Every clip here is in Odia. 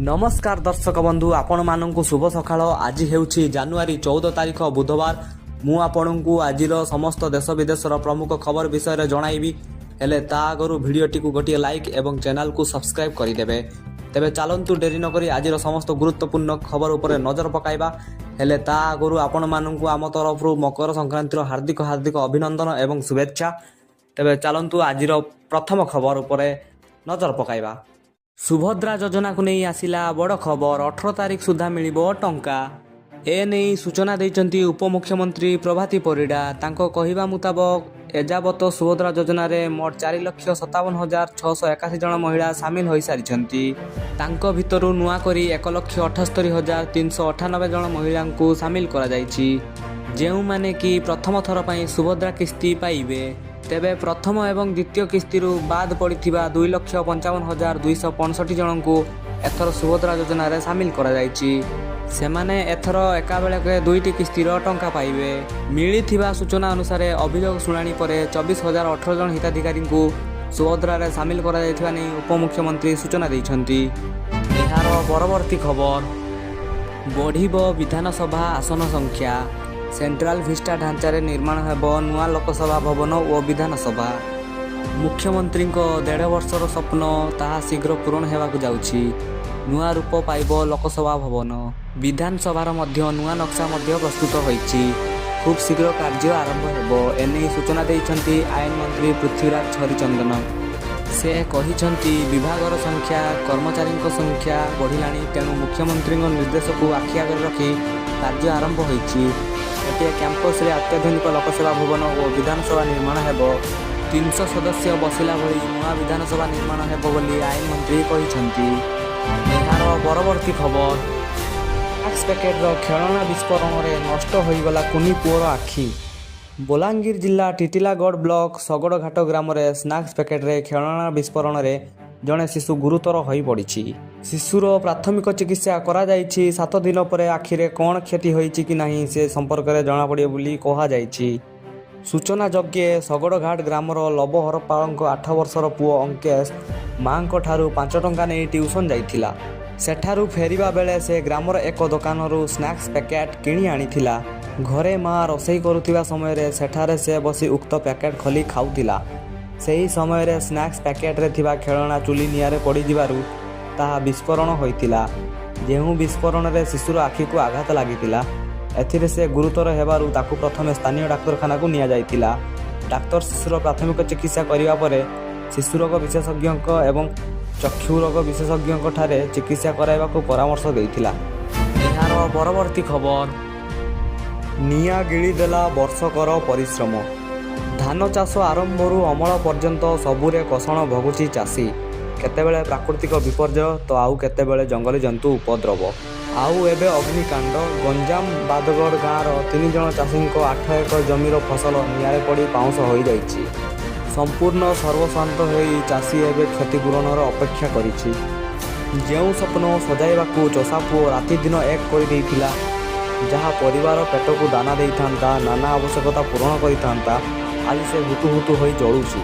ନମସ୍କାର ଦର୍ଶକ ବନ୍ଧୁ, ଆପଣମାନଙ୍କୁ ଶୁଭ ସକାଳ। ଆଜି ହେଉଛି ଜାନୁଆରୀ 14 ତାରିଖ, ବୁଧବାର। ମୁଁ ଆପଣଙ୍କୁ ଆଜିର ସମସ୍ତ ଦେଶ ବିଦେଶର ପ୍ରମୁଖ ଖବର ବିଷୟରେ ଜଣାଇବି। ହେଲେ ତା ଆଗରୁ ଭିଡ଼ିଓଟିକୁ ଗୋଟିଏ ଲାଇକ୍ ଏବଂ ଚ୍ୟାନେଲକୁ ସବସ୍କ୍ରାଇବ୍ କରିଦେବେ। ତେବେ ଚାଲନ୍ତୁ, ଡେରି ନକରି ଆଜିର ସମସ୍ତ ଗୁରୁତ୍ୱପୂର୍ଣ୍ଣ ଖବର ଉପରେ ନଜର ପକାଇବା। ହେଲେ ତା ଆଗରୁ ଆପଣମାନଙ୍କୁ ଆମ ତରଫରୁ ମକର ସଂକ୍ରାନ୍ତିର ହାର୍ଦ୍ଦିକ ହାର୍ଦ୍ଦିକ ଅଭିନନ୍ଦନ ଏବଂ ଶୁଭେଚ୍ଛା। ତେବେ ଚାଲନ୍ତୁ, ଆଜିର ପ୍ରଥମ ଖବର ଉପରେ ନଜର ପକାଇବା। ସୁଭଦ୍ରା ଯୋଜନାକୁ ନେଇ ଆସିଲା ବଡ଼ ଖବର। 18 ତାରିଖ ସୁଦ୍ଧା ମିଳିବ ଟଙ୍କା। ଏ ନେଇ ସୂଚନା ଦେଇଛନ୍ତି ଉପମୁଖ୍ୟମନ୍ତ୍ରୀ ପ୍ରଭାତୀ ପରିଡ଼ା। ତାଙ୍କ କହିବା ମୁତାବକ, ଏଯାବତ ସୁଭଦ୍ରା ଯୋଜନାରେ ମୋଟ 4,57,681 ଜଣ ମହିଳା ସାମିଲ ହୋଇସାରିଛନ୍ତି। ତାଙ୍କ ଭିତରୁ ନୂଆ କରି 1,78,398 ଜଣ ମହିଳାଙ୍କୁ ସାମିଲ କରାଯାଇଛି, ଯେଉଁମାନେ କି ପ୍ରଥମ ଥର ପାଇଁ ସୁଭଦ୍ରା କିସ୍ତି ପାଇବେ। ତେବେ ପ୍ରଥମ ଏବଂ ଦ୍ୱିତୀୟ କିସ୍ତିରୁ ବାଦ୍ ପଡ଼ିଥିବା 2,55,265 ଜଣଙ୍କୁ ଏଥର ସୁଭଦ୍ରା ଯୋଜନାରେ ସାମିଲ କରାଯାଇଛି। ସେମାନେ ଏଥର ଏକାବେଳକେ ଦୁଇଟି କିସ୍ତିର ଟଙ୍କା ପାଇବେ। ମିଳିଥିବା ସୂଚନା ଅନୁସାରେ, ଅଭିଯୋଗ ଶୁଣାଣି ପରେ 24,018 ଜଣ ହିତାଧିକାରୀଙ୍କୁ ସୁଭଦ୍ରାରେ ସାମିଲ କରାଯାଇଥିବା ନେଇ ଉପମୁଖ୍ୟମନ୍ତ୍ରୀ ସୂଚନା ଦେଇଛନ୍ତି। ଏହାର ପରବର୍ତ୍ତୀ ଖବର, ବଢ଼ିବ ବିଧାନସଭା ଆସନ ସଂଖ୍ୟା। ସେଣ୍ଟ୍ରାଲ ଭିସ୍ଟା ଢାଞ୍ଚାରେ ନିର୍ମାଣ ହେବ ନୂଆ ଲୋକସଭା ଭବନ ଓ ବିଧାନସଭା। ମୁଖ୍ୟମନ୍ତ୍ରୀଙ୍କ ଦେଢ଼ ବର୍ଷର ସ୍ୱପ୍ନ, ତାହା ଶୀଘ୍ର ପୂରଣ ହେବାକୁ ଯାଉଛି। ନୂଆ ରୂପ ପାଇବ ଲୋକସଭା ଭବନ। ବିଧାନସଭାର ମଧ୍ୟ ନୂଆ ନକ୍ସା ମଧ୍ୟ ପ୍ରସ୍ତୁତ ହୋଇଛି। ଖୁବ୍ ଶୀଘ୍ର କାର୍ଯ୍ୟ ଆରମ୍ଭ ହେବ। ଏନେଇ ସୂଚନା ଦେଇଛନ୍ତି ଆଇନ ମନ୍ତ୍ରୀ ପୃଥ୍ୱୀରାଜ ହରିଚନ୍ଦନ। ସେ କହିଛନ୍ତି, ବିଭାଗର ସଂଖ୍ୟା, କର୍ମଚାରୀଙ୍କ ସଂଖ୍ୟା ବଢ଼ିଲାଣି। ତେଣୁ ମୁଖ୍ୟମନ୍ତ୍ରୀଙ୍କ ନିର୍ଦ୍ଦେଶକୁ ଆଖି ଆଗରେ ରଖି କାର୍ଯ୍ୟ ଆରମ୍ଭ ହୋଇଛି। ଗୋଟିଏ କ୍ୟାମ୍ପସରେ ଅତ୍ୟାଧୁନିକ ଲୋକସେବା ଭବନ ଓ ବିଧାନସଭା ନିର୍ମାଣ ହେବ। 300 ସଦସ୍ୟ ବସିଲା ଭଳି ନୂଆ ବିଧାନସଭା ନିର୍ମାଣ ହେବ ବୋଲି ଆଇନ ମନ୍ତ୍ରୀ କହିଛନ୍ତି। ଏହାର ପରବର୍ତ୍ତୀ ଖବର, ସ୍ନାକ୍ସ ପ୍ୟାକେଟର ଖେଳଣା ବିସ୍ଫୋରଣରେ ନଷ୍ଟ ହୋଇଗଲା କୁନି ପୁଅର ଆଖି। ବଲାଙ୍ଗୀର ଜିଲ୍ଲା ଟିଟିଲାଗଡ଼ ବ୍ଲକ ଶଗଡ଼ଘାଟ ଗ୍ରାମରେ ସ୍ନାକ୍ସ ପ୍ୟାକେଟରେ ଖେଳଣା ବିସ୍ଫୋରଣରେ ଜଣେ ଶିଶୁ ଗୁରୁତର ହୋଇପଡ଼ିଛି। ଶିଶୁର ପ୍ରାଥମିକ ଚିକିତ୍ସା କରାଯାଇଛି। 7 ଦିନ ପରେ ଆଖିରେ କ'ଣ କ୍ଷତି ହୋଇଛି କି ନାହିଁ, ସେ ସମ୍ପର୍କରେ ଜଣାପଡ଼ିବ ବୋଲି କୁହାଯାଇଛି। ସୂଚନାଯୋଗ୍ୟ, ଶଗଡ଼ଘାଟ ଗ୍ରାମର ଲବ ହରପାଳଙ୍କ 8 ବର୍ଷର ପୁଅ ଅଙ୍କେଶ ମାଆଙ୍କ ଠାରୁ 5 ଟଙ୍କା ନେଇ ଟ୍ୟୁସନ୍ ଯାଇଥିଲା। ସେଠାରୁ ଫେରିବା ବେଳେ ସେ ଗ୍ରାମର ଏକ ଦୋକାନରୁ ସ୍ନାକ୍ସ ପ୍ୟାକେଟ୍ କିଣି ଆଣିଥିଲା। ଘରେ ମା ରୋଷେଇ କରୁଥିବା ସମୟରେ ସେଠାରେ ସେ ବସି ଉକ୍ତ ପ୍ୟାକେଟ୍ ଖୋଲି ଖାଉଥିଲା। ସେହି ସମୟରେ ସ୍ନାକ୍ସ ପ୍ୟାକେଟରେ ଥିବା ଖେଳଣା ଚୁଲି ନିଆଁରେ ପଡ଼ିଯିବାରୁ ତାହା ବିସ୍ଫୋରଣ ହୋଇଥିଲା, ଯେଉଁ ବିସ୍ଫୋରଣରେ ଶିଶୁର ଆଖିକୁ ଆଘାତ ଲାଗିଥିଲା। ଏଥିରେ ସେ ଗୁରୁତର ହେବାରୁ ତାକୁ ପ୍ରଥମେ ସ୍ଥାନୀୟ ଡାକ୍ତରଖାନାକୁ ନିଆଯାଇଥିଲା। ଡାକ୍ତର ଶିଶୁର ପ୍ରାଥମିକ ଚିକିତ୍ସା କରିବା ପରେ ଶିଶୁରୋଗ ବିଶେଷଜ୍ଞଙ୍କ ଏବଂ ଚକ୍ଷୁ ରୋଗ ବିଶେଷଜ୍ଞଙ୍କ ଠାରେ ଚିକିତ୍ସା କରାଇବାକୁ ପରାମର୍ଶ ଦେଇଥିଲା। ଏହାର ପରବର୍ତ୍ତୀ ଖବର, ନିଆଁ ଗିଳିଦେଲା ବର୍ଷକର ପରିଶ୍ରମ। ଧାନ ଚାଷ ଆରମ୍ଭରୁ ଅମଳ ପର୍ଯ୍ୟନ୍ତ ସବୁରେ କଷଣ ଭୋଗୁଛି ଚାଷୀ। କେତେବେଳେ ପ୍ରାକୃତିକ ବିପର୍ଯ୍ୟୟ ତ ଆଉ କେତେବେଳେ ଜଙ୍ଗଲୀ ଜନ୍ତୁ ଉପଦ୍ରବ, ଆଉ ଏବେ ଅଗ୍ନିକାଣ୍ଡ। ଗଞ୍ଜାମ ବାଦଗଡ଼ ଗାଁର ତିନି ଜଣ ଚାଷୀଙ୍କ 8 ଏକର ଜମିର ଫସଲ ନିଆଁରେ ପଡ଼ି ପାଉଁଶ ହୋଇଯାଇଛି। ସମ୍ପୂର୍ଣ୍ଣ ସର୍ବସ୍ୱାନ୍ତ ହୋଇ ଚାଷୀ ଏବେ କ୍ଷତିପୂରଣର ଅପେକ୍ଷା କରିଛି। ଯେଉଁ ସ୍ୱପ୍ନ ସଜାଇବାକୁ ଚଷା ପୁଅ ରାତିଦିନ ଏକ କରିଦେଇଥିଲା, ଯାହା ପରିବାର ପେଟକୁ ଦାନା ଦେଇଥାନ୍ତା, ନାନା ଆବଶ୍ୟକତା ପୂରଣ କରିଥାନ୍ତା, ଆଜି ସେ ହୁତୁ ହୁତୁ ହୋଇ ଜଳୁଛି।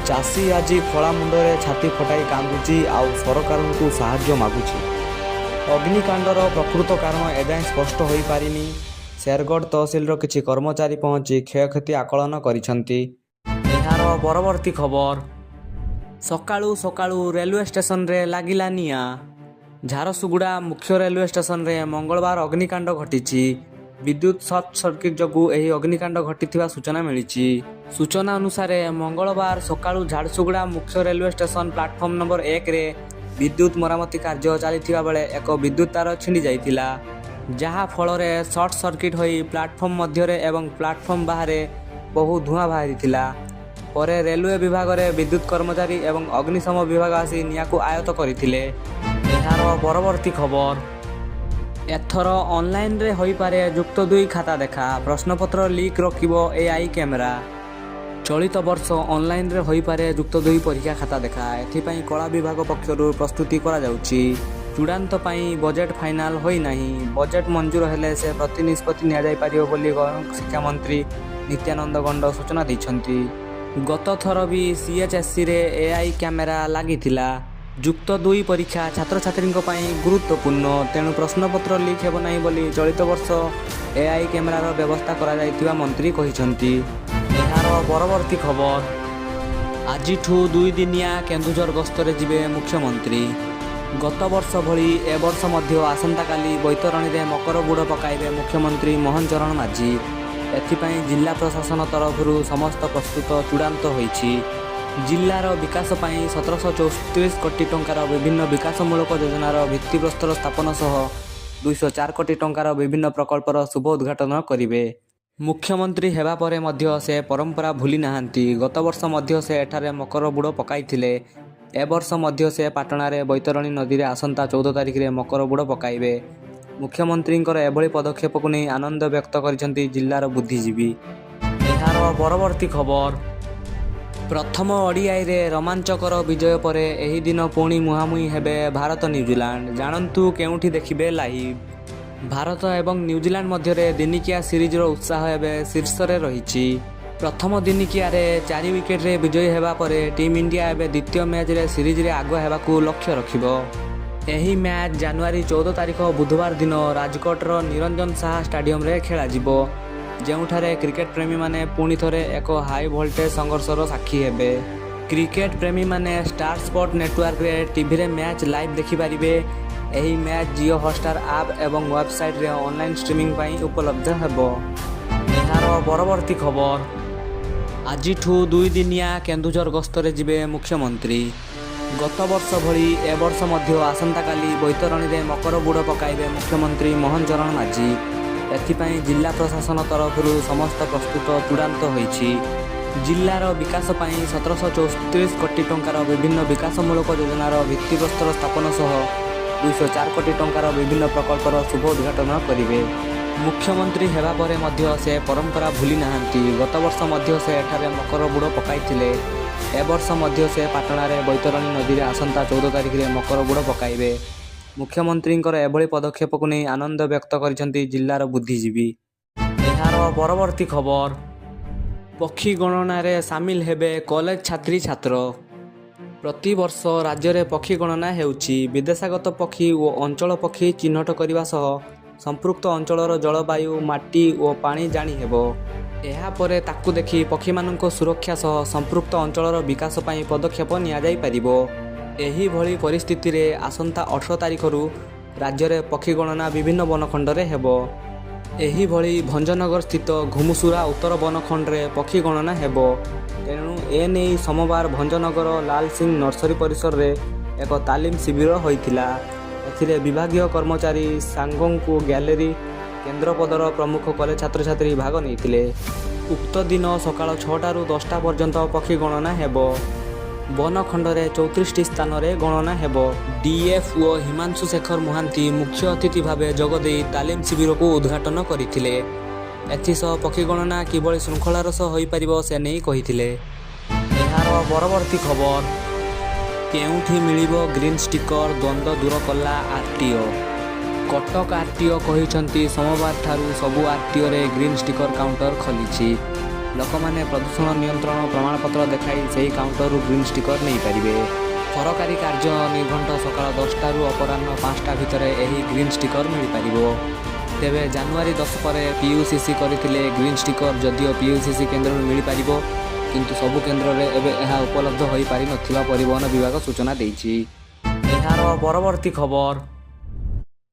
ଚାଷୀ ଆଜି ଖୋଳା ମୁଣ୍ଡରେ ଛାତି ଫଟାଇ କାନ୍ଦୁଛି ଆଉ ସରକାରଙ୍କୁ ସାହାଯ୍ୟ ମାଗୁଛି। ଅଗ୍ନିକାଣ୍ଡର ପ୍ରକୃତ କାରଣ ଏଯାଏଁ ସ୍ପଷ୍ଟ ହୋଇପାରିନି। ଶେରଗଡ଼ ତହସିଲର କିଛି କର୍ମଚାରୀ ପହଞ୍ଚି କ୍ଷୟକ୍ଷତି ଆକଳନ କରିଛନ୍ତି। ଏହାର ପରବର୍ତ୍ତୀ ଖବର, ସକାଳୁ ସକାଳୁ ରେଲୱେ ଷ୍ଟେସନରେ ଲାଗିଲା ନିଆଁ। ଝାରସୁଗୁଡ଼ା ମୁଖ୍ୟ ରେଲୱେ ଷ୍ଟେସନରେ ମଙ୍ଗଳବାର ଅଗ୍ନିକାଣ୍ଡ ଘଟିଛି। ବିଦ୍ୟୁତ୍ ସର୍ଟ ସର୍କିଟ୍ ଯୋଗୁଁ ଏହି ଅଗ୍ନିକାଣ୍ଡ ଘଟିଥିବା ସୂଚନା ମିଳିଛି। ସୂଚନା ଅନୁସାରେ, ମଙ୍ଗଳବାର ସକାଳୁ ଝାରସୁଗୁଡ଼ା ମୁଖ୍ୟ ରେଲୱେ ଷ୍ଟେସନ ପ୍ଲାଟଫର୍ମ ନମ୍ବର 1ରେ ବିଦ୍ୟୁତ୍ ମରାମତି କାର୍ଯ୍ୟ ଚାଲିଥିବା ବେଳେ ଏକ ବିଦ୍ୟୁତ୍ ତାର ଛିଣ୍ଡି ଯାଇଥିଲା, ଯାହା ଫଳରେ ସର୍ଟ ସର୍କିଟ୍ ହୋଇ ପ୍ଲାଟଫର୍ମ ମଧ୍ୟରେ ଏବଂ ପ୍ଲାଟଫର୍ମ ବାହାରେ ବହୁ ଧୂଆଁ ବାହାରିଥିଲା। ପରେ ରେଲୱେ ବିଭାଗରେ ବିଦ୍ୟୁତ୍ କର୍ମଚାରୀ ଏବଂ ଅଗ୍ନିଶମ ବିଭାଗ ଆସି ନିଆଁକୁ ଆୟତ୍ତ କରିଥିଲେ। ଏହାର ପରବର୍ତ୍ତୀ ଖବର, ଏଥର ଅନଲାଇନରେ ହୋଇପାରେ ଯୁକ୍ତ 2 ଖାତା ଦେଖା। ପ୍ରଶ୍ନପତ୍ର ଲିକ୍ ରୋକିବ ଏଆଇ କ୍ୟାମେରା। ଚଳିତ ବର୍ଷ ଅନଲାଇନରେ ହୋଇପାରେ ଯୁକ୍ତ 2 ପରୀକ୍ଷା ଖାତା ଦେଖା। ଏଥିପାଇଁ କଳା ବିଭାଗ ପକ୍ଷରୁ ପ୍ରସ୍ତୁତି କରାଯାଉଛି। ଚୂଡ଼ାନ୍ତ ପାଇଁ ବଜେଟ୍ ଫାଇନାଲ ହୋଇନାହିଁ। ବଜେଟ୍ ମଞ୍ଜୁର ହେଲେ ସେ ପ୍ରତି ନିଷ୍ପତ୍ତି ନିଆଯାଇପାରିବ ବୋଲି ଗଣଶିକ୍ଷା ମନ୍ତ୍ରୀ ନିତ୍ୟାନନ୍ଦ ଗଣ୍ଡ ସୂଚନା ଦେଇଛନ୍ତି। ଗତଥର ବି ସିଏଚ୍ଏସ୍ଇରେ ଏଆଇ କ୍ୟାମେରା ଲାଗିଥିଲା। ଯୁକ୍ତ ଦୁଇ ପରୀକ୍ଷା ଛାତ୍ରଛାତ୍ରୀଙ୍କ ପାଇଁ ଗୁରୁତ୍ୱପୂର୍ଣ୍ଣ। ତେଣୁ ପ୍ରଶ୍ନପତ୍ର ଲିକ୍ ହେବ ନାହିଁ ବୋଲି ଚଳିତ ବର୍ଷ ଏଆଇ କ୍ୟାମେରାର ବ୍ୟବସ୍ଥା କରାଯାଇଥିବା ମନ୍ତ୍ରୀ କହିଛନ୍ତି। ଏହାର ପରବର୍ତ୍ତୀ ଖବର, ଆଜିଠୁ 2 ଦିନିଆ କେନ୍ଦୁଝର ଗସ୍ତରେ ଯିବେ ମୁଖ୍ୟମନ୍ତ୍ରୀ। ଗତବର୍ଷ ଭଳି ଏବର୍ଷ ମଧ୍ୟ ଆସନ୍ତାକାଲି ବୈତରଣୀରେ ମକର ବୁଡ଼ ପକାଇବେ ମୁଖ୍ୟମନ୍ତ୍ରୀ ମୋହନ ଚରଣ ମାଝୀ। ଏଥିପାଇଁ ଜିଲ୍ଲା ପ୍ରଶାସନ ତରଫରୁ ସମସ୍ତ ପ୍ରସ୍ତୁତ ଚୂଡ଼ାନ୍ତ ହୋଇଛି। ଜିଲ୍ଲାର ବିକାଶ ପାଇଁ 1734 କୋଟି ଟଙ୍କାର ବିଭିନ୍ନ ବିକାଶମୂଳକ ଯୋଜନାର ଭିତ୍ତିପ୍ରସ୍ତର ସ୍ଥାପନ ସହ 204 କୋଟି ଟଙ୍କାର ବିଭିନ୍ନ ପ୍ରକଳ୍ପର ଶୁଭ ଉଦ୍ଘାଟନ କରିବେ। ମୁଖ୍ୟମନ୍ତ୍ରୀ ହେବା ପରେ ମଧ୍ୟ ସେ ପରମ୍ପରା ଭୁଲି ନାହାନ୍ତି। ଗତବର୍ଷ ମଧ୍ୟ ସେ ଏଠାରେ ମକର ବୁଡ଼ ପକାଇଥିଲେ। ଏବର୍ଷ ମଧ୍ୟ ସେ ପାଟଣାରେ ବୈତରଣୀ ନଦୀରେ ଆସନ୍ତା 14 ତାରିଖରେ ମକର ବୁଡ଼ ପକାଇବେ। ମୁଖ୍ୟମନ୍ତ୍ରୀଙ୍କର ଏଭଳି ପଦକ୍ଷେପକୁ ନେଇ ଆନନ୍ଦ ବ୍ୟକ୍ତ କରିଛନ୍ତି ଜିଲ୍ଲାର ବୁଦ୍ଧିଜୀବୀ। ଏହାର ପରବର୍ତ୍ତୀ ଖବର, ପ୍ରଥମ ଓଡିଆଇରେ ରୋମାଞ୍ଚକର ବିଜୟ ପରେ ଏହି ଦିନ ପୁଣି ମୁହାଁମୁହିଁ ହେବେ ଭାରତ ନ୍ୟୁଜିଲାଣ୍ଡ। ଜାଣନ୍ତୁ କେଉଁଠି ଦେଖିବେ ଲାଇଭ୍। ଭାରତ ଏବଂ ନ୍ୟୁଜିଲାଣ୍ଡ ମଧ୍ୟରେ ଦିନିକିଆ ସିରିଜର ଉତ୍ସାହ ଏବେ ଶୀର୍ଷରେ ରହିଛି। ପ୍ରଥମ ଦିନିକିଆରେ ଚାରି ୱିକେଟରେ ବିଜୟୀ ହେବା ପରେ ଟିମ୍ ଇଣ୍ଡିଆ ଏବେ ଦ୍ୱିତୀୟ ମ୍ୟାଚରେ ସିରିଜରେ ଆଗୁଆ ହେବାକୁ ଲକ୍ଷ୍ୟ ରଖିବ। ଏହି ମ୍ୟାଚ୍ ଜାନୁଆରୀ 14 ତାରିଖ ବୁଧବାର ଦିନ ରାଜକୋଟର ନିରଞ୍ଜନ ଶାହା ଷ୍ଟାଡିୟମରେ ଖେଳାଯିବ, ଯେଉଁଠାରେ କ୍ରିକେଟ ପ୍ରେମୀମାନେ ପୁଣି ଥରେ ଏକ ହାଇ ଭୋଲ୍ଟେଜ୍ ସଂଘର୍ଷର ସାକ୍ଷୀ ହେବେ। କ୍ରିକେଟ ପ୍ରେମୀମାନେ ଷ୍ଟାର ସ୍ପୋର୍ଟ ନେଟୱାର୍କରେ ଟିଭିରେ ମ୍ୟାଚ୍ ଲାଇଭ୍ ଦେଖିପାରିବେ। ଏହି ମ୍ୟାଚ୍ ଜିଓ ହଟଷ୍ଟାର ଆପ୍ ଏବଂ ୱେବସାଇଟ୍ରେ ଅନଲାଇନ୍ ଷ୍ଟ୍ରିମିଂ ପାଇଁ ଉପଲବ୍ଧ ହେବ। ଏହାର ପରବର୍ତ୍ତୀ ଖବର, ଆଜିଠୁ 2 ଦିନିଆ କେନ୍ଦୁଝର ଗସ୍ତରେ ଯିବେ ମୁଖ୍ୟମନ୍ତ୍ରୀ। ଗତବର୍ଷ ଭଳି ଏବର୍ଷ ମଧ୍ୟ ଆସନ୍ତାକାଲି ବୈତରଣୀରେ ମକର ବୁଡ଼ ପକାଇବେ ମୁଖ୍ୟମନ୍ତ୍ରୀ ମୋହନ ଚରଣ ମାଝୀ। ଏଥିପାଇଁ ଜିଲ୍ଲା ପ୍ରଶାସନ ତରଫରୁ ସମସ୍ତ ପ୍ରସ୍ତୁତ ଚୂଡ଼ାନ୍ତ ହୋଇଛି। ଜିଲ୍ଲାର ବିକାଶ ପାଇଁ 1734 କୋଟି ଟଙ୍କାର ବିଭିନ୍ନ ବିକାଶମୂଳକ ଯୋଜନାର ଭିତ୍ତିପ୍ରସ୍ତର ସ୍ଥାପନ ସହ 204 କୋଟି ଟଙ୍କାର ବିଭିନ୍ନ ପ୍ରକଳ୍ପର ଶୁଭ ଉଦ୍ଘାଟନ କରିବେ। ମୁଖ୍ୟମନ୍ତ୍ରୀ ହେବା ପରେ ମଧ୍ୟ ସେ ପରମ୍ପରା ଭୁଲି ନାହାନ୍ତି। ଗତବର୍ଷ ମଧ୍ୟ ସେ ଏଠାରେ ମକର ବୁଡ଼ ପକାଇଥିଲେ। ଏବର୍ଷ ମଧ୍ୟ ସେ ପାଟଣାରେ ବୈତରଣୀ ନଦୀରେ ଆସନ୍ତା 14 ତାରିଖରେ ମକର ବୁଡ଼ ପକାଇବେ। ମୁଖ୍ୟମନ୍ତ୍ରୀଙ୍କର ଏଭଳି ପଦକ୍ଷେପକୁ ନେଇ ଆନନ୍ଦ ବ୍ୟକ୍ତ କରିଛନ୍ତି ଜିଲ୍ଲାର ବୁଦ୍ଧିଜୀବୀ। ଏହାର ପରବର୍ତ୍ତୀ ଖବର, ପକ୍ଷୀ ଗଣନାରେ ସାମିଲ ହେବେ କଲେଜ ଛାତ୍ରୀଛାତ୍ର। ପ୍ରତିବର୍ଷ ରାଜ୍ୟରେ ପକ୍ଷୀ ଗଣନା ହେଉଛି। ବିଦେଶାଗତ ପକ୍ଷୀ ଓ ଅଞ୍ଚଳ ପକ୍ଷୀ ଚିହ୍ନଟ କରିବା ସହ ସମ୍ପୃକ୍ତ ଅଞ୍ଚଳର ଜଳବାୟୁ, ମାଟି ଓ ପାଣି ଜାଣିହେବ। ଏହାପରେ ତାକୁ ଦେଖି ପକ୍ଷୀମାନଙ୍କ ସୁରକ୍ଷା ସହ ସମ୍ପୃକ୍ତ ଅଞ୍ଚଳର ବିକାଶ ପାଇଁ ପଦକ୍ଷେପ ନିଆଯାଇପାରିବ। ଏହିଭଳି ପରିସ୍ଥିତିରେ ଆସନ୍ତା 18 ତାରିଖରୁ ରାଜ୍ୟରେ ପକ୍ଷୀ ଗଣନା ବିଭିନ୍ନ ବନଖଣ୍ଡରେ ହେବ। ଏହିଭଳି ଭଞ୍ଜନଗର ସ୍ଥିତ ଘୁମୁସୁରା ଉତ୍ତର ବନଖଣ୍ଡରେ ପକ୍ଷୀ ଗଣନା ହେବ। ତେଣୁ ଏନେଇ ସୋମବାର ଭଞ୍ଜନଗର ଲାଲ ସିଂ ନର୍ସରୀ ପରିସରରେ ଏକ ତାଲିମ ଶିବିର ହୋଇଥିଲା। ଏଥିରେ ବିଭାଗୀୟ କର୍ମଚାରୀ ସାଙ୍ଗକୁ ଗ୍ୟାଲେରୀ, କେନ୍ଦ୍ରପଦର ପ୍ରମୁଖ କଲେଜ ଛାତ୍ରଛାତ୍ରୀ ଭାଗ ନେଇଥିଲେ। ଉକ୍ତ ଦିନ ସକାଳ 6ଟାରୁ 10ଟା ପର୍ଯ୍ୟନ୍ତ ପକ୍ଷୀ ଗଣନା ହେବ। ବନଖଣ୍ଡରେ 34ଟି ସ୍ଥାନରେ ଗଣନା ହେବ। ଡିଏଫ୍ଓ ହିମାଂଶୁ ଶେଖର ମହାନ୍ତି ମୁଖ୍ୟ ଅତିଥି ଭାବେ ଯୋଗଦେଇ ତାଲିମ ଶିବିରକୁ ଉଦ୍ଘାଟନ କରିଥିଲେ। ଏଥିସହ ପକ୍ଷୀ ଗଣନା କିଭଳି ଶୃଙ୍ଖଳାର ସହ ହୋଇପାରିବ ସେ ନେଇ କହିଥିଲେ। ଏହାର ପରବର୍ତ୍ତୀ ଖବର, କେଉଁଠି ମିଳିବ ଗ୍ରୀନ୍ ଷ୍ଟିକର, ଦ୍ୱନ୍ଦ୍ୱ ଦୂର କଲା ଆରଟିଓ। କଟକ ଆରଟିଓ କହିଛନ୍ତି, ସୋମବାରଠାରୁ ସବୁ ଆରଟିଓରେ ଗ୍ରୀନ୍ ଷ୍ଟିକର କାଉଣ୍ଟର ଖୋଲିଛି। ଲୋକମାନେ ପ୍ରଦୂଷଣ ନିୟନ୍ତ୍ରଣ ପ୍ରମାଣପତ୍ର ଦେଖାଇ ସେହି କାଉଣ୍ଟରରୁ ଗ୍ରୀନ୍ ଷ୍ଟିକର ନେଇପାରିବେ। ସରକାରୀ କାର୍ଯ୍ୟ ନିର୍ଘଣ୍ଟ ସକାଳ 10ଟାରୁ ଅପରାହ୍ନ 5ଟା ଭିତରେ ଏହି ଗ୍ରୀନ୍ ଷ୍ଟିକର ମିଳିପାରିବ। ତେବେ ଜାନୁଆରୀ 10 ପରେ ପିୟୁସିସି କରିଥିଲେ ଗ୍ରୀନ୍ ଷ୍ଟିକର ଯଦିଓ ପିୟୁସିସି କେନ୍ଦ୍ରରୁ ମିଳିପାରିବ, କିନ୍ତୁ ସବୁ କେନ୍ଦ୍ରରେ ଏବେ ଏହା ଉପଲବ୍ଧ ହୋଇପାରିନଥିବା ପରିବହନ ବିଭାଗ ସୂଚନା ଦେଇଛି। ଏହାର ପରବର୍ତ୍ତୀ ଖବର,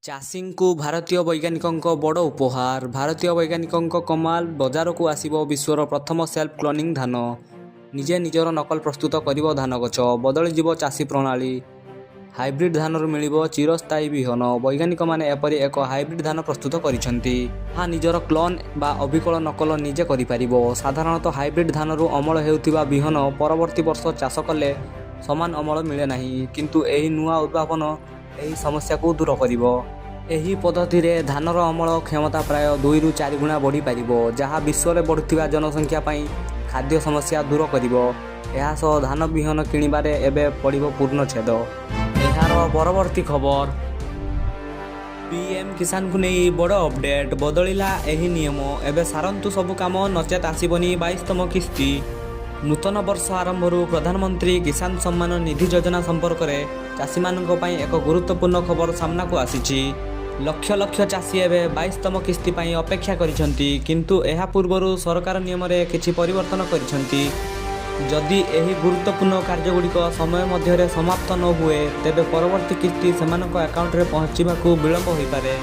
ଚାଷୀଙ୍କୁ ଭାରତୀୟ ବୈଜ୍ଞାନିକଙ୍କ ବଡ଼ ଉପହାର। ଭାରତୀୟ ବୈଜ୍ଞାନିକଙ୍କ କମାଲ, ବଜାରକୁ ଆସିବ ବିଶ୍ୱର ପ୍ରଥମ ସେଲ୍ଫ କ୍ଲୋନିଂ ଧାନ। ନିଜେ ନିଜର ନକଲ ପ୍ରସ୍ତୁତ କରିବ ଧାନ ଗଛ। ବଦଳିଯିବ ଚାଷୀ ପ୍ରଣାଳୀ। ହାଇବ୍ରିଡ୍ ଧାନରୁ ମିଳିବ ଚିରସ୍ଥାୟୀ ବିହନ। ବୈଜ୍ଞାନିକମାନେ ଏପରି ଏକ ହାଇବ୍ରିଡ୍ ଧାନ ପ୍ରସ୍ତୁତ କରିଛନ୍ତି, ତାହା ନିଜର କ୍ଲୋନ୍ ବା ଅବିକଳ ନକଲ ନିଜେ କରିପାରିବ। ସାଧାରଣତଃ ହାଇବ୍ରିଡ୍ ଧାନରୁ ଅମଳ ହେଉଥିବା ବିହନ ପରବର୍ତ୍ତୀ ବର୍ଷ ଚାଷ କଲେ ସମାନ ଅମଳ ମିଳେ ନାହିଁ। କିନ୍ତୁ ଏହି ନୂଆ ଉଦ୍ଭାବନ ଏହି ସମସ୍ୟାକୁ ଦୂର କରିବ। ଏହି ପଦ୍ଧତିରେ ଧାନର ଅମଳ କ୍ଷମତା ପ୍ରାୟ 2ରୁ 4 ଗୁଣା ବଢ଼ିପାରିବ, ଯାହା ବିଶ୍ୱରେ ବଢ଼ୁଥିବା ଜନସଂଖ୍ୟା ପାଇଁ ଖାଦ୍ୟ ସମସ୍ୟା ଦୂର କରିବ। ଏହାସହ ଧାନ ବିହନ କିଣିବାରେ ଏବେ ପଡ଼ିବ ପୂର୍ଣ୍ଣଚ୍ଛେଦ। ଏହାର ପରବର୍ତ୍ତୀ ଖବର, ପିଏମ୍ କିଷାନକୁ ନେଇ ବଡ଼ ଅପଡେଟ୍। ବଦଳିଲା ଏହି ନିୟମ, ଏବେ ସାରନ୍ତୁ ସବୁ କାମ, ନଚେତ୍ ଆସିବନି 22ତମ କିସ୍ତି। ନୂତନ ବର୍ଷ ଆରମ୍ଭରୁ ପ୍ରଧାନମନ୍ତ୍ରୀ କିଷାନ ସମ୍ମାନ ନିଧି ଯୋଜନା ସମ୍ପର୍କରେ ଚାଷୀମାନଙ୍କ ପାଇଁ ଏକ ଗୁରୁତ୍ୱପୂର୍ଣ୍ଣ ଖବର ସାମ୍ନାକୁ ଆସିଛି। ଲକ୍ଷ ଲକ୍ଷ ଚାଷୀ ଏବେ 22ତମ କିସ୍ତି ପାଇଁ ଅପେକ୍ଷା କରିଛନ୍ତି, କିନ୍ତୁ ଏହା ପୂର୍ବରୁ ସରକାର ନିୟମରେ କିଛି ପରିବର୍ତ୍ତନ କରିଛନ୍ତି। ଯଦି ଏହି ଗୁରୁତ୍ୱପୂର୍ଣ୍ଣ କାର୍ଯ୍ୟଗୁଡ଼ିକ ସମୟ ମଧ୍ୟରେ ସମାପ୍ତ ନ ହୁଏ, ତେବେ ପରବର୍ତ୍ତୀ କିସ୍ତି ସେମାନଙ୍କ ଆକାଉଣ୍ଟରେ ପହଞ୍ଚିବାକୁ ବିଳମ୍ବ ହୋଇପାରେ।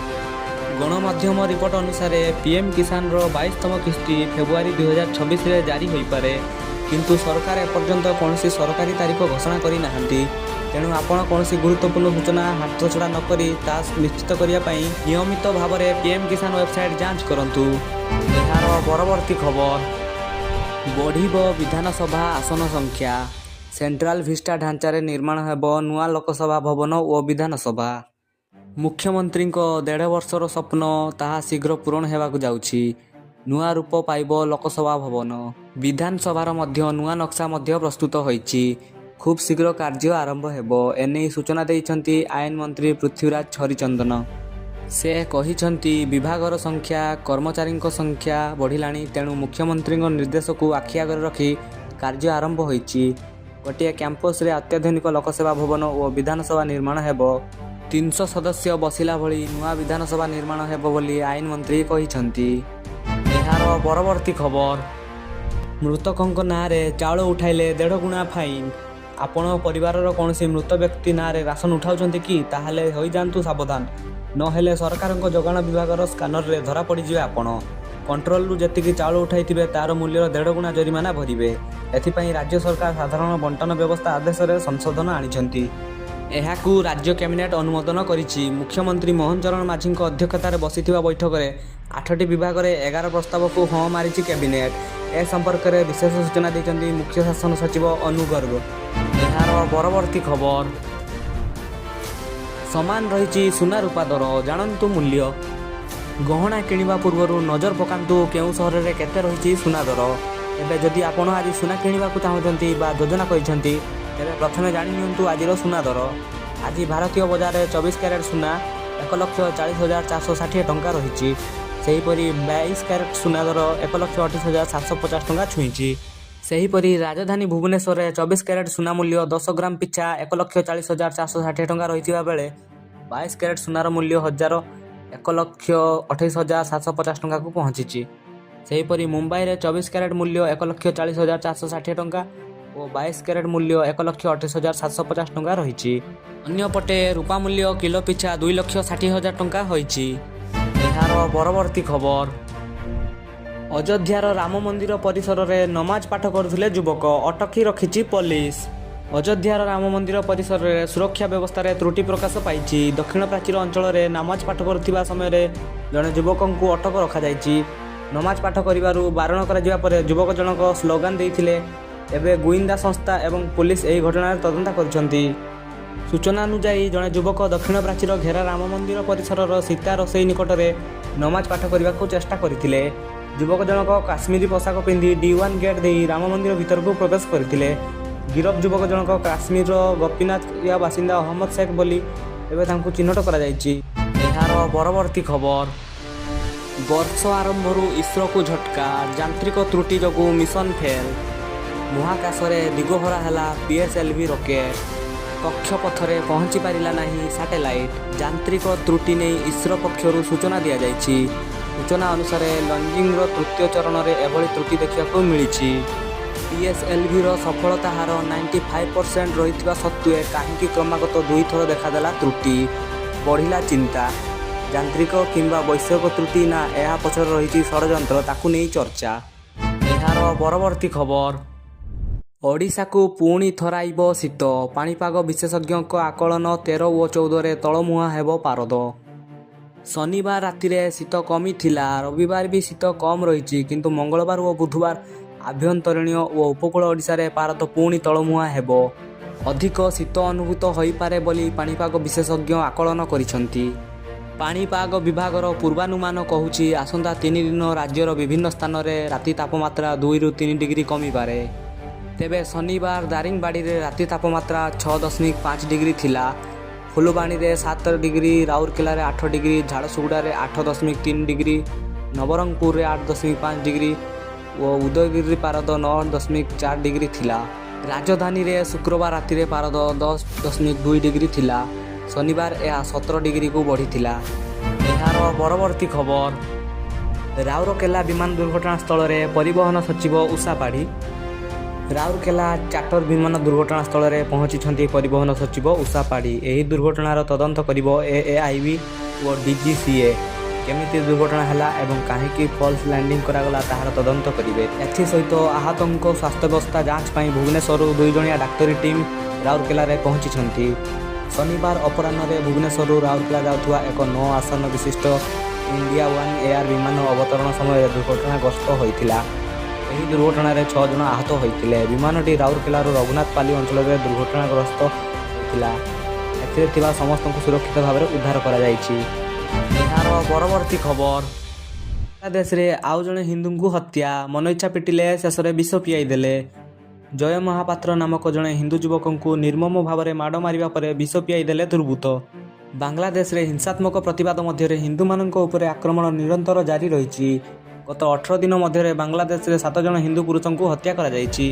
ଗଣମାଧ୍ୟମ ରିପୋର୍ଟ ଅନୁସାରେ, ପିଏମ୍ କିଷାନର 22ତମ କିସ୍ତି ଫେବୃଆରୀ 2026ରେ ଜାରି ହୋଇପାରେ। କିନ୍ତୁ ସରକାର ଏପର୍ଯ୍ୟନ୍ତ କୌଣସି ସରକାରୀ ତାରିଖ ଘୋଷଣା କରିନାହାନ୍ତି। ତେଣୁ ଆପଣ କୌଣସି ଗୁରୁତ୍ୱପୂର୍ଣ୍ଣ ସୂଚନା ହାତଛଡ଼ା ନକରି ତାହା ନିଶ୍ଚିତ କରିବା ପାଇଁ ନିୟମିତ ଭାବରେ ପିଏମ୍ କିଷାନ ୱେବସାଇଟ୍ ଯାଞ୍ଚ କରନ୍ତୁ। ଏହାର ପରବର୍ତ୍ତୀ ଖବର: ବଢ଼ିବ ବିଧାନସଭା ଆସନ ସଂଖ୍ୟା। ସେଣ୍ଟ୍ରାଲ ଭିସ୍ଟା ଢାଞ୍ଚାରେ ନିର୍ମାଣ ହେବ ନୂଆ ଲୋକସଭା ଭବନ ଓ ବିଧାନସଭା। ମୁଖ୍ୟମନ୍ତ୍ରୀଙ୍କ ଦେଢ଼ ବର୍ଷର ସ୍ୱପ୍ନ, ତାହା ଶୀଘ୍ର ପୂରଣ ହେବାକୁ ଯାଉଛି। ନୂଆ ରୂପ ପାଇବ ଲୋକସଭା ଭବନ। ବିଧାନସଭାର ମଧ୍ୟ ନୂଆ ନକ୍ସା ମଧ୍ୟ ପ୍ରସ୍ତୁତ ହୋଇଛି। ଖୁବ୍ ଶୀଘ୍ର କାର୍ଯ୍ୟ ଆରମ୍ଭ ହେବ। ଏନେଇ ସୂଚନା ଦେଇଛନ୍ତି ଆଇନ ମନ୍ତ୍ରୀ ପୃଥ୍ୱୀରାଜ ହରିଚନ୍ଦନ। ସେ କହିଛନ୍ତି, ବିଭାଗର ସଂଖ୍ୟା, କର୍ମଚାରୀଙ୍କ ସଂଖ୍ୟା ବଢ଼ିଲାଣି। ତେଣୁ ମୁଖ୍ୟମନ୍ତ୍ରୀଙ୍କ ନିର୍ଦ୍ଦେଶକୁ ଆଖି ଆଗରେ ରଖି କାର୍ଯ୍ୟ ଆରମ୍ଭ ହୋଇଛି। ଗୋଟିଏ କ୍ୟାମ୍ପସରେ ଅତ୍ୟାଧୁନିକ ଲୋକସେବା ଭବନ ଓ ବିଧାନସଭା ନିର୍ମାଣ ହେବ। 300 ସଦସ୍ୟ ବସିଲା ଭଳି ନୂଆ ବିଧାନସଭା ନିର୍ମାଣ ହେବ ବୋଲି ଆଇନ ମନ୍ତ୍ରୀ କହିଛନ୍ତି। ଏହାର ପରବର୍ତ୍ତୀ ଖବର: ମୃତକଙ୍କ ନାଁରେ ଚାଉଳ ଉଠାଇଲେ ଦେଢ଼ ଗୁଣା ଫାଇନ୍। ଆପଣ ପରିବାରର କୌଣସି ମୃତ ବ୍ୟକ୍ତି ନାଁରେ ରାସନ ଉଠାଉଛନ୍ତି କି? ତାହେଲେ ହୋଇଯାଆନ୍ତୁ ସାବଧାନ। ନହେଲେ ସରକାରଙ୍କ ଯୋଗାଣ ବିଭାଗର ସ୍କାନରରେ ଧରାପଡ଼ିଯିବେ ଆପଣ। କଣ୍ଟ୍ରୋଲରୁ ଯେତିକି ଚାଉଳ ଉଠାଇଥିବେ, ତା'ର ମୂଲ୍ୟର ଦେଢ଼ ଗୁଣା ଜରିମାନା ଭରିବେ। ଏଥିପାଇଁ ରାଜ୍ୟ ସରକାର ସାଧାରଣ ବଣ୍ଟନ ବ୍ୟବସ୍ଥା ଆଦେଶରେ ସଂଶୋଧନ ଆଣିଛନ୍ତି। ଏହାକୁ ରାଜ୍ୟ କ୍ୟାବିନେଟ୍ ଅନୁମୋଦନ କରିଛି। ମୁଖ୍ୟମନ୍ତ୍ରୀ ମୋହନ ଚରଣ ମାଝୀଙ୍କ ଅଧ୍ୟକ୍ଷତାରେ ବସିଥିବା ବୈଠକରେ ଆଠଟି ବିଭାଗରେ 11 ପ୍ରସ୍ତାବକୁ ହଁ ମାରିଛି କ୍ୟାବିନେଟ୍। ଏ ସମ୍ପର୍କରେ ବିଶେଷ ସୂଚନା ଦେଇଛନ୍ତି ମୁଖ୍ୟ ଶାସନ ସଚିବ ଅନୁ ଗର୍ଗ। ଏହାର ପରବର୍ତ୍ତୀ ଖବର: ସମାନ ରହିଛି ସୁନା ରୂପା ଦର, ଜାଣନ୍ତୁ ମୂଲ୍ୟ। ଗହଣା କିଣିବା ପୂର୍ବରୁ ନଜର ପକାନ୍ତୁ କେଉଁ ସହରରେ କେତେ ରହିଛି ସୁନା ଦର। ତେବେ ଯଦି ଆପଣ ଆଜି ସୁନା କିଣିବାକୁ ଚାହୁଁଛନ୍ତି ବା ଯୋଜନା କରିଛନ୍ତି, ତେବେ ପ୍ରଥମେ ଜାଣି ନିଅନ୍ତୁ ଆଜିର ସୁନା ଦର। ଆଜି ଭାରତୀୟ ବଜାରରେ 24 କ୍ୟାରେଟ୍ ସୁନା 1,40,460 ଟଙ୍କା ରହିଛି। ସେହିପରି 22 କ୍ୟାରେଟ୍ ସୁନା ଦର 1,28,750 ଟଙ୍କା ଛୁଇଁଛି। ସେହିପରି ରାଜଧାନୀ ଭୁବନେଶ୍ୱରରେ 24 କ୍ୟାରେଟ୍ ସୁନା ମୂଲ୍ୟ 10 ଗ୍ରାମ ପିଛା 1,40,460 ଟଙ୍କା ରହିଥିବା ବେଳେ 22 କ୍ୟାରେଟ୍ ସୁନାର ମୂଲ୍ୟ 1,28,750 ଟଙ୍କାକୁ ପହଞ୍ଚିଛି। ସେହିପରି ମୁମ୍ବାଇରେ 24 କ୍ୟାରେଟ୍ ମୂଲ୍ୟ 1,40,460 ଟଙ୍କା ଓ 22 କ୍ୟାରେଟ୍ ମୂଲ୍ୟ 1,28,750 ଟଙ୍କା ରହିଛି। ଅନ୍ୟପଟେ ରୂପା ମୂଲ୍ୟ କିଲୋ ପିଛା 2,60,000 ଟଙ୍କା ହୋଇଛି। ଏହାର ପରବର୍ତ୍ତୀ ଖବର: ଅଯୋଧ୍ୟାର ରାମ ମନ୍ଦିର ପରିସରରେ ନମାଜ ପାଠ କରୁଥିଲେ ଯୁବକ, ଅଟକି ରଖିଛି ପୋଲିସ। ଅଯୋଧ୍ୟାର ରାମ ମନ୍ଦିର ପରିସରରେ ସୁରକ୍ଷା ବ୍ୟବସ୍ଥାରେ ତ୍ରୁଟି ପ୍ରକାଶ ପାଇଛି। ଦକ୍ଷିଣ ପ୍ରାଚୀର ଅଞ୍ଚଳରେ ନମାଜ ପାଠ କରୁଥିବା ସମୟରେ ଜଣେ ଯୁବକଙ୍କୁ ଅଟକ ରଖାଯାଇଛି। ନମାଜ ପାଠ କରିବାରୁ ବାରଣ କରାଯିବା ପରେ ଯୁବକ ଜଣକ ସ୍ଲୋଗାନ ଦେଇଥିଲେ। ଏବେ ଗୁଇନ୍ଦା ସଂସ୍ଥା ଏବଂ ପୋଲିସ ଏହି ଘଟଣାର ତଦନ୍ତ କରୁଛନ୍ତି। ସୂଚନା ଅନୁଯାୟୀ, ଜଣେ ଯୁବକ ଦକ୍ଷିଣ ପ୍ରାଚୀର ଘେରା ରାମ ମନ୍ଦିର ପରିସରର ସୀତା ରସୋଇ ନିକଟରେ ନମାଜ ପାଠ କରିବାକୁ ଚେଷ୍ଟା କରିଥିଲେ। ଯୁବକ ଜଣକ କାଶ୍ମୀରୀ ପୋଷାକ ପିନ୍ଧି ଡି1 ଗେଟ୍ ଦେଇ ରାମ ମନ୍ଦିର ଭିତରକୁ ପ୍ରବେଶ କରିଥିଲେ। ଗିରଫ ଯୁବକ ଜଣକ କାଶ୍ମୀରର ଗୋପୀନାଥ ବାସିନ୍ଦା ଅହମ୍ମଦ ଶେଖ ବୋଲି ଏବେ ତାଙ୍କୁ ଚିହ୍ନଟ କରାଯାଇଛି। ଏହାର ପରବର୍ତ୍ତୀ ଖବର: ବର୍ଷ ଆରମ୍ଭରୁ ଇସ୍ରୋକୁ ଝଟକା, ଯାନ୍ତ୍ରିକ ତ୍ରୁଟି ଯୋଗୁଁ ମିଶନ ଫେଲ୍। ମହାକାଶରେ ଦିଗହରା ହେଲା ପିଏସ୍ଏଲ୍ଭି ରକେଟ୍। କକ୍ଷପଥରେ ପହଞ୍ଚି ପାରିଲା ନାହିଁ ସାଟେଲାଇଟ୍। ଯାନ୍ତ୍ରିକ ତ୍ରୁଟି ନେଇ ଇସ୍ରୋ ପକ୍ଷରୁ ସୂଚନା ଦିଆଯାଇଛି। ସୂଚନା ଅନୁସାରେ, ଲଞ୍ଚିଂର ତୃତୀୟ ଚରଣରେ ଏଭଳି ତ୍ରୁଟି ଦେଖିବାକୁ ମିଳିଛି। ପିଏସ୍ଏଲ୍ଭିର ସଫଳତା ହାର 95% ରହିଥିବା ସତ୍ତ୍ୱେ କାହିଁକି କ୍ରମାଗତ ଦୁଇଥର ଦେଖାଦେଲା ତ୍ରୁଟି, ବଢ଼ିଲା ଚିନ୍ତା। ଯାନ୍ତ୍ରିକ କିମ୍ବା ବୈଷୟିକ ତ୍ରୁଟି ନା ଏହା ପଛରେ ରହିଛି ଷଡ଼ଯନ୍ତ୍ର, ତାକୁ ନେଇ ଚର୍ଚ୍ଚା। ଏହାର ପରବର୍ତ୍ତୀ ଖବର: ଓଡ଼ିଶାକୁ ପୁଣି ଥରାଇବ ଶୀତ। ପାଣିପାଗ ବିଶେଷଜ୍ଞଙ୍କ ଆକଳନ, 13 ଓ 14ରେ ତଳମୁହାଁ ହେବ ପାରଦ। ଶନିବାର ରାତିରେ ଶୀତ କମିଥିଲା। ରବିବାର ବି ଶୀତ କମ୍ ରହିଛି। କିନ୍ତୁ ମଙ୍ଗଳବାର ଓ ବୁଧବାର ଆଭ୍ୟନ୍ତରୀଣ ଓ ଉପକୂଳ ଓଡ଼ିଶାରେ ପାରଦ ପୁଣି ତଳମୁହାଁ ହେବ। ଅଧିକ ଶୀତ ଅନୁଭୂତ ହୋଇପାରେ ବୋଲି ପାଣିପାଗ ବିଶେଷଜ୍ଞ ଆକଳନ କରିଛନ୍ତି। ପାଣିପାଗ ବିଭାଗର ପୂର୍ବାନୁମାନ କହୁଛି, ଆସନ୍ତା 3 ଦିନ ରାଜ୍ୟର ବିଭିନ୍ନ ସ୍ଥାନରେ ରାତି ତାପମାତ୍ରା 2ରୁ 3 ଡିଗ୍ରୀ କମିପାରେ। ତେବେ ଶନିବାର ଦାରିଙ୍ଗବାଡ଼ିରେ ରାତି ତାପମାତ୍ରା 6.5 ଡିଗ୍ରୀ ଥିଲା। ଫୁଲବାଣୀରେ 7 ଡିଗ୍ରୀ, ରାଉରକେଲାରେ 8 ଡିଗ୍ରୀ, ଝାରସୁଗୁଡ଼ାରେ 8.3 ଡିଗ୍ରୀ, ନବରଙ୍ଗପୁରରେ 8.5 ଡିଗ୍ରୀ ଓ ଉଦୟଗିରିରେ ପାରଦ 9.4 ଡିଗ୍ରୀ ଥିଲା। ରାଜଧାନୀରେ ଶୁକ୍ରବାର ରାତିରେ ପାରଦ 10.2 ଡିଗ୍ରୀ ଥିଲା। ଶନିବାର ଏହା 17 ଡିଗ୍ରୀକୁ ବଢ଼ିଥିଲା। ଏହାର ପରବର୍ତ୍ତୀ ଖବର, ରାଉରକେଲା ବିମାନ ଦୁର୍ଘଟଣାସ୍ଥଳରେ ପରିବହନ ସଚିବ ଉଷା ପାଢ଼ୀ। ରାଉରକେଲା ଚାର୍ଟର ବିମାନ ଦୁର୍ଘଟଣାସ୍ଥଳରେ ପହଞ୍ଚିଛନ୍ତି ପରିବହନ ସଚିବ ଉଷା ପାଢ଼ୀ। ଏହି ଦୁର୍ଘଟଣାର ତଦନ୍ତ କରିବ ଏଏଆଇବି ଓ ଡିଜିସିଏ। କେମିତି ଦୁର୍ଘଟଣା ହେଲା ଏବଂ କାହିଁକି ଫଲ୍ସ ଲ୍ୟାଣ୍ଡିଂ କରାଗଲା, ତାହାର ତଦନ୍ତ କରିବେ। ଏଥିସହିତ ଆହତଙ୍କ ସ୍ୱାସ୍ଥ୍ୟାବସ୍ଥା ଯାଞ୍ଚ ପାଇଁ ଭୁବନେଶ୍ୱରରୁ ଦୁଇଜଣିଆ ଡାକ୍ତରୀ ଟିମ୍ ରାଉରକେଲାରେ ପହଞ୍ଚିଛନ୍ତି। ଶନିବାର ଅପରାହ୍ନରେ ଭୁବନେଶ୍ୱରରୁ ରାଉରକେଲା ଯାଉଥିବା ଏକ ନଅ ଆସନ ବିଶିଷ୍ଟ ଇଣ୍ଡିଆ ୱାନ୍ ଏୟାର ବିମାନ ଅବତରଣ ସମୟରେ ଦୁର୍ଘଟଣାଗ୍ରସ୍ତ ହୋଇଥିଲା। ଏହି ଦୁର୍ଘଟଣାରେ ଛଅ ଜଣ ଆହତ ହୋଇଥିଲେ। ବିମାନଟି ରାଉରକେଲାର ରଘୁନାଥପାଲି ଅଞ୍ଚଳରେ ଦୁର୍ଘଟଣାଗ୍ରସ୍ତ ହୋଇଥିଲା। ଏଥିରେ ଥିବା ସମସ୍ତଙ୍କୁ ସୁରକ୍ଷିତ ଭାବରେ ଉଦ୍ଧାର କରାଯାଇଛି। ଏହାର ପରବର୍ତ୍ତୀ ଖବର, ବାଂଲାଦେଶରେ ଆଉ ଜଣେ ହିନ୍ଦୁଙ୍କୁ ହତ୍ୟା। ମନଇଚ୍ଛା ପିଟିଲେ, ଶେଷରେ ବିଷ ପିଆଇ ଦେଲେ। ଜୟ ମହାପାତ୍ର ନାମକ ଜଣେ ହିନ୍ଦୁ ଯୁବକଙ୍କୁ ନିର୍ମମ ଭାବରେ ମାଡ଼ ମାରିବା ପରେ ବିଷ ପିଆଇ ଦେଲେ ଦୁର୍ବୃତ୍ତ। ବାଂଲାଦେଶରେ ହିଂସାତ୍ମକ ପ୍ରତିବାଦ ମଧ୍ୟରେ ହିନ୍ଦୁମାନଙ୍କ ଉପରେ ଆକ୍ରମଣ ନିରନ୍ତର ଜାରି ରହିଛି। ଗତ 18 ଦିନ ମଧ୍ୟରେ ବାଂଲାଦେଶରେ ସାତ ଜଣ ହିନ୍ଦୁ ପୁରୁଷଙ୍କୁ ହତ୍ୟା କରାଯାଇଛି।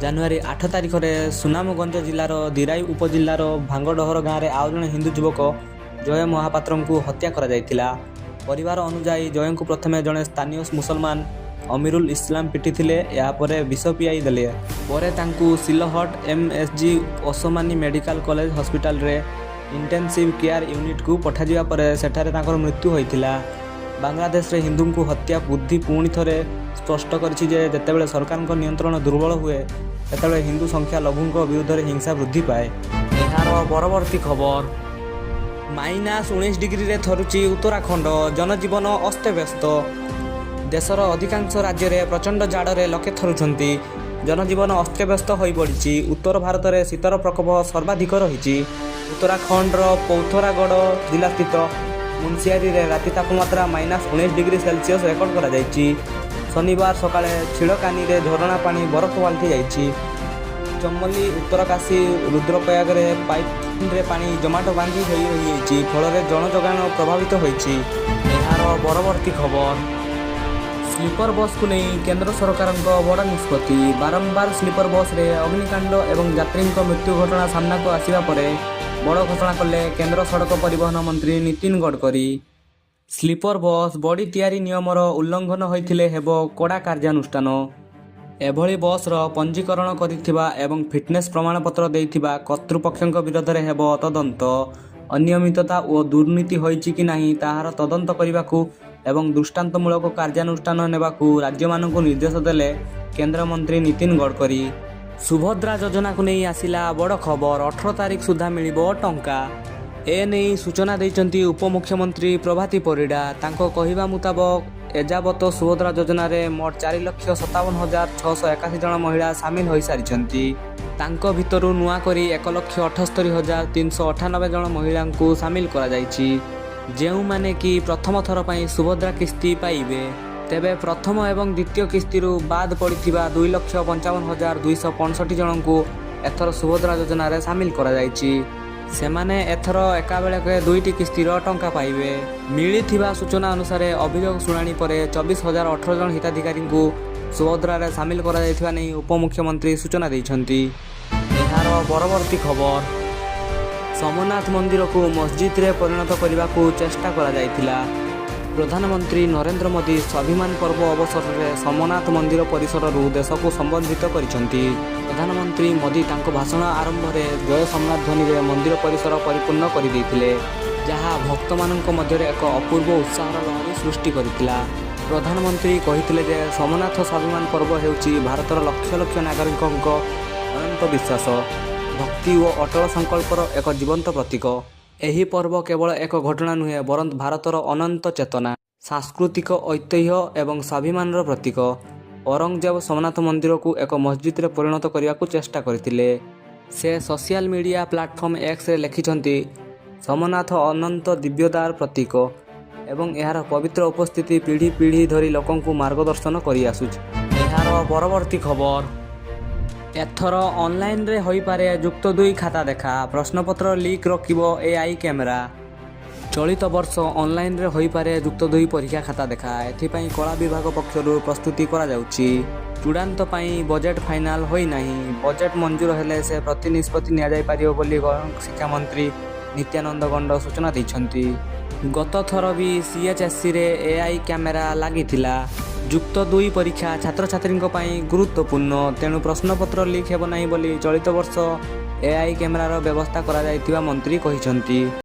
ଜାନୁଆରୀ 8 ତାରିଖରେ ସୁନାମଗଞ୍ଜ ଜିଲ୍ଲାର ଦିରାଇ ଉପଜିଲ୍ଲାର ଭାଙ୍ଗଡହର ଗାଁରେ ଆଉ ଜଣେ ହିନ୍ଦୁ ଯୁବକ ଜୟ ମହାପାତ୍ରଙ୍କୁ ହତ୍ୟା କରାଯାଇଥିଲା। ପରିବାର ଅନୁଯାୟୀ, ଜୟଙ୍କୁ ପ୍ରଥମେ ଜଣେ ସ୍ଥାନୀୟ ମୁସଲମାନ ଅମିରୁଲ ଇସଲାମ ପିଟିଥିଲେ। ଏହାପରେ ବିଷ ପିଆଇ ଦେଲେ। ପରେ ତାଙ୍କୁ ସିଲହଟ ଏମ୍ଏସ୍ଜି ଓସମାନି ମେଡିକାଲ କଲେଜ ହସ୍ପିଟାଲରେ ଇଣ୍ଟେନ୍ସିଭ୍ କେୟାର ୟୁନିଟ୍କୁ ପଠାଯିବା ପରେ ସେଠାରେ ତାଙ୍କର ମୃତ୍ୟୁ ହୋଇଥିଲା। ବାଂଲାଦେଶରେ ହିନ୍ଦୁଙ୍କୁ ହତ୍ୟା ବୃଦ୍ଧି ପୁଣି ଥରେ ସ୍ପଷ୍ଟ କରିଛି ଯେ ଯେତେବେଳେ ସରକାରଙ୍କ ନିୟନ୍ତ୍ରଣ ଦୁର୍ବଳ ହୁଏ, ସେତେବେଳେ ହିନ୍ଦୁ ସଂଖ୍ୟା ଲଘୁଙ୍କ ବିରୁଦ୍ଧରେ ହିଂସା ବୃଦ୍ଧି ପାଏ। ଏହାର ପରବର୍ତ୍ତୀ ଖବର, -19 ଡିଗ୍ରୀରେ ଥରୁଛି ଉତ୍ତରାଖଣ୍ଡ, ଜନଜୀବନ ଅସ୍ତବ୍ୟସ୍ତ। ଦେଶର ଅଧିକାଂଶ ରାଜ୍ୟରେ ପ୍ରଚଣ୍ଡ ଜାଡ଼ରେ ଲୋକେ ଥରୁଛନ୍ତି। ଜନଜୀବନ ଅସ୍ତବ୍ୟସ୍ତ ହୋଇପଡ଼ିଛି। ଉତ୍ତର ଭାରତରେ ଶୀତର ପ୍ରକୋପ ସର୍ବାଧିକ ରହିଛି। ଉତ୍ତରାଖଣ୍ଡର ପୈଥୋରାଗଡ଼ ଜିଲ୍ଲାସ୍ଥିତ ମୁନ୍ସିୟାରୀରେ ରାତି ତାପମାତ୍ରା -19 ଡିଗ୍ରୀ ସେଲସିୟସ୍ ରେକର୍ଡ କରାଯାଇଛି। ଶନିବାର ସକାଳେ ଛିଡ଼କାନିରେ ଝରଣା ପାଣି ବରଫ ପାଲଟି ଯାଇଛି। ଚମୋଲି, ଉତ୍ତରକାଶୀ, ରୁଦ୍ରପ୍ରୟାଗରେ ପାଇପ୍ଲାଇନ୍ରେ ପାଣି ଜମାଟ ବାନ୍ଧି ହୋଇ ରହିଯାଇଛି। ଫଳରେ ଜଳ ଯୋଗାଣ ପ୍ରଭାବିତ ହୋଇଛି। ଏହାର ପରବର୍ତ୍ତୀ ଖବର, ସ୍ଲିପର ବସ୍କୁ ନେଇ କେନ୍ଦ୍ର ସରକାରଙ୍କ ବଡ଼ ନିଷ୍ପତ୍ତି। ବାରମ୍ବାର ସ୍ଲିପର ବସ୍ରେ ଅଗ୍ନିକାଣ୍ଡ ଏବଂ ଯାତ୍ରୀଙ୍କ ମୃତ୍ୟୁ ଘଟଣା ସାମ୍ନାକୁ ଆସିବା ପରେ ବଡ଼ ଘୋଷଣା କଲେ କେନ୍ଦ୍ର ସଡ଼କ ପରିବହନ ମନ୍ତ୍ରୀ Nitin Gadkari. Sleeper bus body ତିଆରି ନିୟମର ଉଲ୍ଲଂଘନ ହୋଇଥିଲେ ହେବ କଡ଼ା କାର୍ଯ୍ୟାନୁଷ୍ଠାନ। ଏଭଳି ବସ୍ର ପଞ୍ଜୀକରଣ କରିଥିବା ଏବଂ ଫିଟନେସ୍ ପ୍ରମାଣପତ୍ର ଦେଇଥିବା କର୍ତ୍ତୃପକ୍ଷଙ୍କ ବିରୋଧରେ ହେବ ତଦନ୍ତ। ଅନିୟମିତତା ଓ ଦୁର୍ନୀତି ହୋଇଛି କି ନାହିଁ, ତାହାର ତଦନ୍ତ କରିବାକୁ ଏବଂ ଦୃଷ୍ଟାନ୍ତମୂଳକ କାର୍ଯ୍ୟାନୁଷ୍ଠାନ ନେବାକୁ ରାଜ୍ୟମାନଙ୍କୁ ନିର୍ଦ୍ଦେଶ ଦେଲେ କେନ୍ଦ୍ରମନ୍ତ୍ରୀ ନୀତିନ ଗଡ଼କରୀ। ସୁଭଦ୍ରା ଯୋଜନାକୁ ନେଇ ଆସିଲା ବଡ଼ ଖବର। 18 ତାରିଖ ସୁଦ୍ଧା ମିଳିବ ଟଙ୍କା। ଏ ନେଇ ସୂଚନା ଦେଇଛନ୍ତି ଉପମୁଖ୍ୟମନ୍ତ୍ରୀ ପ୍ରଭାତୀ ପରିଡ଼ା। ତାଙ୍କ କହିବା ମୁତାବକ, ଏଯାବତ ସୁଭଦ୍ରା ଯୋଜନାରେ ମୋଟ 4,57,681 ଜଣ ମହିଳା ସାମିଲ ହୋଇସାରିଛନ୍ତି। ତାଙ୍କ ଭିତରୁ ନୂଆ କରି 1,78,398 ଜଣ ମହିଳାଙ୍କୁ ସାମିଲ କରାଯାଇଛି, ଯେଉଁମାନେ କି ପ୍ରଥମ ଥର ପାଇଁ ସୁଭଦ୍ରା କିସ୍ତି ପାଇବେ। ତେବେ ପ୍ରଥମ ଏବଂ ଦ୍ୱିତୀୟ କିସ୍ତିରୁ ବାଦ୍ ପଡ଼ିଥିବା 2,55,265 ଜଣଙ୍କୁ ଏଥର ସୁଭଦ୍ରା ଯୋଜନାରେ ସାମିଲ କରାଯାଇଛି। ସେମାନେ ଏଥର ଏକାବେଳକେ ଦୁଇଟି କିସ୍ତିର ଟଙ୍କା ପାଇବେ। ମିଳିଥିବା ସୂଚନା ଅନୁସାରେ, ଅଭିଯୋଗ ଶୁଣାଣି ପରେ 24,018 ଜଣ ହିତାଧିକାରୀଙ୍କୁ ସୁଭଦ୍ରାରେ ସାମିଲ କରାଯାଇଥିବା ନେଇ ଉପମୁଖ୍ୟମନ୍ତ୍ରୀ ସୂଚନା ଦେଇଛନ୍ତି। ଏହାର ପରବର୍ତ୍ତୀ ଖବର, ସୋମନାଥ ମନ୍ଦିରକୁ ମସଜିଦରେ ପରିଣତ କରିବାକୁ ଚେଷ୍ଟା କରାଯାଇଥିଲା। ପ୍ରଧାନମନ୍ତ୍ରୀ ନରେନ୍ଦ୍ର ମୋଦି ସ୍ୱାଭିମାନ ପର୍ବ ଅବସରରେ ସୋମନାଥ ମନ୍ଦିର ପରିସରରୁ ଦେଶକୁ ସମ୍ବୋଧିତ କରିଛନ୍ତି। ପ୍ରଧାନମନ୍ତ୍ରୀ ମୋଦି ତାଙ୍କ ଭାଷଣ ଆରମ୍ଭରେ ଜୟ ସୋମନାଥ ଧ୍ୱନିରେ ମନ୍ଦିର ପରିସର ପରିପୂର୍ଣ୍ଣ କରିଦେଇଥିଲେ, ଯାହା ଭକ୍ତମାନଙ୍କ ମଧ୍ୟରେ ଏକ ଅପୂର୍ବ ଉତ୍ସାହର ଲହରୀ ସୃଷ୍ଟି କରିଥିଲା। ପ୍ରଧାନମନ୍ତ୍ରୀ କହିଥିଲେ ଯେ ସୋମନାଥ ସ୍ୱାଭିମାନ ପର୍ବ ହେଉଛି ଭାରତର ଲକ୍ଷ ଲକ୍ଷ ନାଗରିକଙ୍କ ଅନନ୍ତ ବିଶ୍ୱାସ, ଭକ୍ତି ଓ ଅଟଳ ସଂକଳ୍ପର ଏକ ଜୀବନ୍ତ ପ୍ରତୀକ। ଏହି ପର୍ବ କେବଳ ଏକ ଘଟଣା ନୁହେଁ, ବରଂ ଭାରତର ଅନନ୍ତ ଚେତନା, ସାଂସ୍କୃତିକ ଐତିହ୍ୟ ଏବଂ ସ୍ୱାଭିମାନର ପ୍ରତୀକ। ଔରଙ୍ଗଜେବ ସୋମନାଥ ମନ୍ଦିରକୁ ଏକ ମସଜିଦରେ ପରିଣତ କରିବାକୁ ଚେଷ୍ଟା କରିଥିଲେ। ସେ ସୋସିଆଲ ମିଡିଆ ପ୍ଲାଟଫର୍ମ ଏକ୍ସରେ ଲେଖିଛନ୍ତି, ସୋମନାଥ ଅନନ୍ତ ଦିବ୍ୟତାର ପ୍ରତୀକ ଏବଂ ଏହାର ପବିତ୍ର ଉପସ୍ଥିତି ପିଢ଼ି ପିଢ଼ି ଧରି ଲୋକଙ୍କୁ ମାର୍ଗଦର୍ଶନ କରିଆସୁଛି। ଏହାର ପରବର୍ତ୍ତୀ ଖବର, ଏଥର ଅନଲାଇନରେ ହୋଇପାରେ ଯୁକ୍ତ ଦୁଇ ଖାତା ଦେଖା, ପ୍ରଶ୍ନପତ୍ର ଲିକ୍ ରୋକିବ ଏଆଇ କ୍ୟାମେରା। ଚଳିତ ବର୍ଷ ଅନଲାଇନରେ ହୋଇପାରେ ଯୁକ୍ତ 2 ପରୀକ୍ଷା ଖାତା ଦେଖା। ଏଥିପାଇଁ କଳା ବିଭାଗ ପକ୍ଷରୁ ପ୍ରସ୍ତୁତି କରାଯାଉଛି। ଚୂଡ଼ାନ୍ତ ପାଇଁ ବଜେଟ୍ ଫାଇନାଲ ହୋଇନାହିଁ। ବଜେଟ୍ ମଞ୍ଜୁର ହେଲେ ସେ ପ୍ରତି ନିଷ୍ପତ୍ତି ନିଆଯାଇପାରିବ ବୋଲି ଗଣଶିକ୍ଷାମନ୍ତ୍ରୀ ନିତ୍ୟାନନ୍ଦ ଗଣ୍ଡ ସୂଚନା ଦେଇଛନ୍ତି। ଗତଥର ବି ସିଏଚ୍ଏସ୍ଇରେ ଏଆଇ କ୍ୟାମେରା ଲାଗିଥିଲା। ଯୁକ୍ତ 2 ପରୀକ୍ଷା ଛାତ୍ରଛାତ୍ରୀଙ୍କ ପାଇଁ ଗୁରୁତ୍ୱପୂର୍ଣ୍ଣ। ତେଣୁ ପ୍ରଶ୍ନପତ୍ର ଲିକ୍ ହେବ ନାହିଁ ବୋଲି ଚଳିତ ବର୍ଷ ଏଆଇ କ୍ୟାମେରାର ବ୍ୟବସ୍ଥା କରାଯାଇଥିବା ମନ୍ତ୍ରୀ କହିଛନ୍ତି।